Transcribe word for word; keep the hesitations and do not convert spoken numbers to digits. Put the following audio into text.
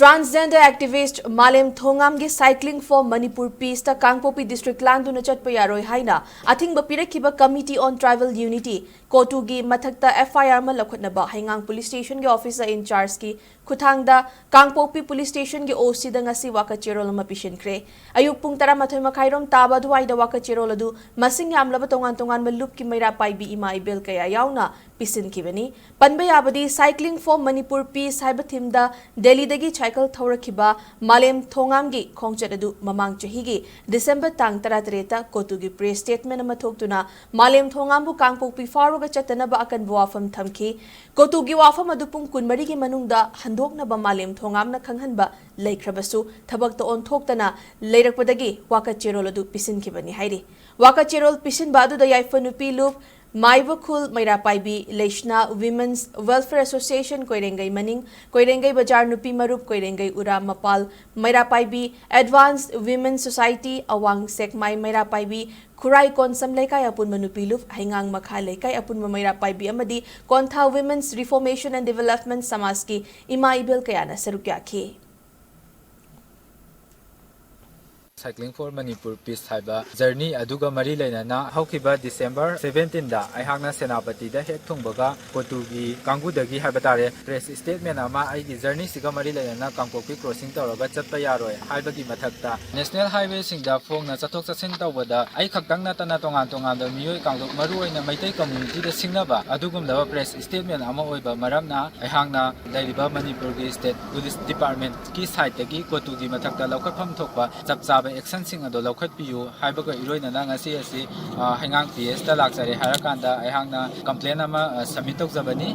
Transgender activist ꯃꯥꯂꯦꯝ ꯊꯣꯉꯥꯝꯒꯤ Cycling for Manipur Peaceꯇ Kangpokpi district ꯂꯥꯟꯗꯨꯅ ꯆꯠꯄ ꯌꯥꯔꯣꯏ ꯍꯥꯏꯅ ꯑꯊꯤꯡꯕ ꯄꯤꯔꯛꯈꯤꯕ Committee on Tribal Unity, ꯀꯣꯇꯨꯒꯤ ꯃꯊꯛꯇ F I R ꯑꯃ ꯂꯧꯈꯠꯅꯕ ꯍꯩꯉꯥꯡ police stationꯒꯤ officer in chargeꯀꯤ ꯈꯨꯠꯊꯥꯡꯗ ꯀꯥꯡꯄꯣꯛꯄꯤ police stationꯒꯤ OCꯗ ꯉꯁꯤ ꯋꯥꯀꯠ ꯆꯦꯔꯣꯜ ꯑꯃ ꯄꯤꯁꯤꯟꯈ꯭ꯔꯦ꯫ ꯑꯌꯨꯛ ꯄꯨꯡ ꯇꯔꯥꯃꯥꯊꯣꯏ ꯃꯈꯥꯏꯔꯣꯝ ꯇꯥꯕ ꯑꯗꯨꯋꯥꯏꯗ ꯋꯥꯀꯠ ꯆꯦꯔꯣꯜ ꯑꯗꯨ ꯃꯁꯤꯡ ꯌꯥꯝꯂꯕ ꯇꯣꯉꯥꯟ ꯇꯣꯉꯥꯟꯕ ꯂꯨꯞꯀꯤ ꯃꯩꯔꯥ ꯄꯥꯏꯕꯤ ꯏꯃꯥ ꯏꯕꯦꯜ ꯀꯌꯥ ꯌꯥꯎꯅ ꯄꯤꯁꯤꯟꯈꯤꯕꯅꯤ꯫ ꯄꯟꯕ ꯌꯥꯕꯗꯤ, Cycling for Manipur Peace ꯍꯥꯏꯕ themeꯗ ꯗꯦꯜꯂꯤꯗꯒꯤ ꯁꯥꯏꯀꯜ ꯊꯧꯔꯛꯈꯤꯕ ꯃꯥꯂꯦꯝ ꯊꯣꯉꯥꯝꯒꯤ ꯈꯣꯡꯆꯠ ꯑꯗꯨ ꯃꯃꯥꯡ ꯆꯍꯤꯒꯤ December ꯇꯥꯡ ꯇꯔꯥꯇꯔꯦꯠꯇ ꯀꯣꯇꯨꯒꯤ press statement ꯑꯃ ꯊꯣꯛꯇꯨꯅ ꯃꯥꯂꯦꯝ ꯊꯣꯉꯥꯝꯕꯨ ꯀꯥꯡꯄꯣꯛꯄꯤ ꯐꯥꯎꯔꯒ ꯆꯠꯇꯅꯕ ꯑꯀꯟꯕ ꯋꯥꯐꯝ ꯊꯝꯈꯤ꯫ ꯀꯣꯇꯨꯒꯤ ꯋꯥꯐꯝ ꯑꯗꯨ ꯄꯨꯡ ꯀꯨꯟꯃꯔꯤꯒꯤ ꯃꯅꯨꯡꯗ ꯍꯟꯗꯣꯛꯅꯕ ꯃꯥꯂꯦꯝ ꯊꯣꯉꯥꯝꯅ ꯈꯪꯍꯟꯕ ꯂꯩꯈ꯭ꯔꯕꯁꯨ, ꯊꯕꯛꯇ ꯑꯣꯟꯊꯣꯛꯇꯅ ꯂꯩꯔꯛꯄꯗꯒꯤ ꯋꯥꯀꯠ ꯆꯦꯔꯣꯜ ꯑꯗꯨ ꯄꯤꯁꯤꯟꯈꯤꯕꯅꯤ ꯍꯥꯏꯔꯤ꯫ ꯋꯥꯀꯠ ꯆꯦꯔꯣꯜ ꯄꯤꯁꯤꯟꯕ ꯑꯗꯨꯗ ꯌꯥꯏꯐ ꯅꯨꯄꯤ ꯂꯨꯞ, ꯃꯥꯏꯕ ꯈꯨꯜ ꯃꯩꯔꯥ ꯄꯥꯏꯕꯤ, ꯂꯩꯁꯅꯥ Women's Welfare Association, ꯀꯣꯏꯔꯦꯡꯒꯩ ꯃꯅꯤꯡ, ꯀꯣꯏꯔꯦꯡꯒꯩ ꯕꯖꯥꯔ ꯅꯨꯄꯤ ꯃꯔꯨꯞ, ꯀꯣꯏꯔꯦꯡꯒꯩ ꯎꯔꯥ ꯃꯄꯥꯜ ꯃꯩꯔꯥ ꯄꯥꯏꯕꯤ, Advanced Women Society, ꯑꯋꯥꯡ ꯁꯦꯛꯃꯥꯏ ꯃꯩꯔꯥ ꯄꯥꯏꯕꯤ, ꯈꯨꯔꯥꯏ ꯀꯣꯟꯁꯝ ꯂꯩꯀꯥꯏ ꯑꯄꯨꯟꯕ ꯅꯨꯄꯤ ꯂꯨꯞ, ꯍꯩꯉꯥꯡ ꯃꯈꯥ ꯂꯩꯀꯥꯏ ꯑꯄꯨꯟꯕ ꯃꯩꯔꯥ ꯄꯥꯏꯕꯤ ꯑꯃꯗꯤ ꯀꯣꯟꯊꯥ Women's Reformation and Development ꯁꯃꯥꯖꯀꯤ ꯏꯃꯥ ꯏꯕꯦꯜ ꯀꯌꯥꯅ ꯁꯔꯨꯛ ꯌꯥꯈꯤ꯫ Cycling for Manipur Peace ꯍꯥꯏꯕ journey ꯑꯗꯨꯒ ꯃꯔꯤ ꯂꯩꯅꯅ ꯍꯧꯈꯤꯕ December seventeenꯗ ꯑꯩꯍꯥꯛꯅ ꯁꯦꯅꯥꯄꯇꯤꯗ ꯍꯦꯛ ꯊꯨꯡꯕꯒ ꯀꯣꯇꯨꯒꯤ ꯀꯥꯡꯕꯨꯗꯒꯤ ꯍꯥꯏꯕ ꯇꯥꯔꯦ, press statement ꯑꯃ ꯑꯩꯒꯤ journeyꯁꯤꯒ ꯃꯔꯤ ꯂꯩꯅꯅ ꯀꯥꯡꯄꯣꯛꯄꯤ crossing ꯇꯧꯔꯒ ꯆꯠꯄ ꯌꯥꯔꯣꯏ ꯍꯥꯏꯕꯒꯤ ꯃꯊꯛꯇ national highwayꯁꯤꯡꯗ ꯐꯣꯡꯅ ꯆꯠꯊꯣꯛ ꯆꯠꯁꯤꯟ ꯇꯧꯕꯗ ꯑꯩ ꯈꯛꯇꯪ ꯅꯠꯇꯅ ꯇꯣꯉꯥꯟ ꯇꯣꯉꯥꯟꯕ ꯃꯤꯑꯣꯏ ꯀꯥꯡꯂꯨꯞ, ꯃꯔꯨꯑꯣꯏꯅ ꯃꯩꯇꯩ communityꯗ ꯁꯤꯡꯅꯕ ꯑꯗꯨꯒꯨꯝꯂꯕ press statement ꯑꯃ ꯑꯣꯏꯕ ꯃꯔꯝꯅ ꯑꯩꯍꯥꯛꯅ ꯂꯩꯔꯤꯕ ꯃꯅꯤꯄꯨꯔꯒꯤ state police departmentꯀꯤ sideꯇꯒꯤ ꯀꯣꯇꯨꯒꯤ ꯃꯊꯛꯇ ꯂꯧꯈꯠꯐꯝ ꯊꯣꯛꯄ ꯆꯞ ꯆꯥꯕ actionꯁꯤꯡ ꯑꯗꯨ ꯂꯧꯈꯠꯄꯤꯌꯨ ꯍꯥꯏꯕꯒ ꯏꯔꯣꯏꯅꯅ ꯉꯁꯤ ꯑꯁꯤ, ꯑ, ꯍꯩꯉꯥꯡ P Sꯇ ꯂꯥꯛꯆꯔꯦ ꯍꯥꯏꯔꯀꯥꯟꯗ ꯑꯩꯍꯥꯛꯅ complain ꯑꯃ, ꯑ, submit ꯇꯧꯖꯕꯅꯤ꯫